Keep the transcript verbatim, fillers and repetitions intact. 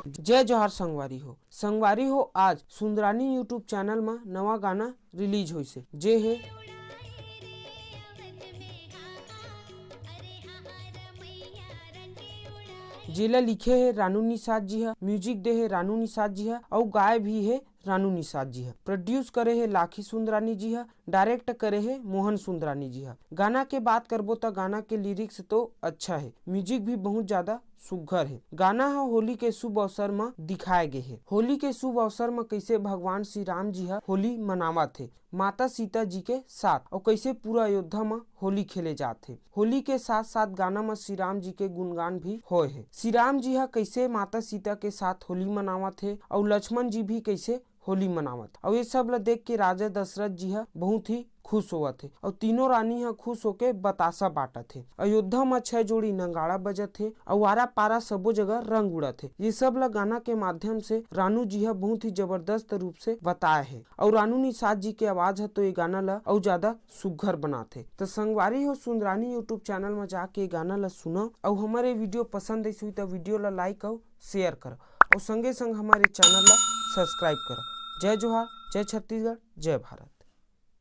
जय जोहार संगवारी हो। संगवारी हो, आज सुंदरानी YouTube चैनल म नवा गाना रिलीज होइसे, जे हे जेला लिखे हे रानू निषाद जी ह, म्यूजिक दे हे रानू निषाद जी ह, अउ गाए भी हे रानू निषाद जी ह। प्रोड्यूस करे हे लाखी सुंदरानी जी ह, डायरेक्ट करे हे मोहन सुंदरानी जी ह। गाना के बात करबो त गाना के लिरिक्स तो अच्छा हे, म्यूजिक भी बहुत ज्यादा सुग्घर हे। गाना ह होली के शुभ अवसर म दिखाए गे हे। होली के शुभ अवसर म कइसे भगवान श्री राम जी ह होली मनावत हे माता सीता जी के साथ, अउ कइसे पूरा अयोध्या म होली खेले जात हे। होली के साथ साथ गाना म श्री राम जी के गुणगान भी होए हे। श्री राम जी ह कइसे माता सीता के साथ होली मनावत हे, अउ लक्ष्मण जी भी कइसे होली मनावत, अउ ये सब ल देख के राजा दशरथ जी ह बहुत ही खुश होवत हे, अउ तीनों रानी ह खुश होके बतासा बांटत हे। अयोध्या म छह जोड़ी नगाड़ा बजत हे, अउ आरा पारा सबो जगह रंग उड़त हे। ये सब ल गाना के माध्यम से रानू जी ह बहुत ही जबरदस्त रूप से बताए हे, अउ रानू निषाद जी के आवाज ह तो ये गाना ल अउ ज्यादा सुग्घर बनाथे। त संगवारी हो, सुंदरानी YouTube चैनल म जाके ये गाना ल सुनव, अउ हमर ये वीडियो पसंद आइस होही त वीडियो ल लाइक अउ शेयर करव, अउ संगे संग हमर ये चैनल ल सब्सक्राइब करव। जय जोहार, जय छत्तीसगढ़, जय भारत।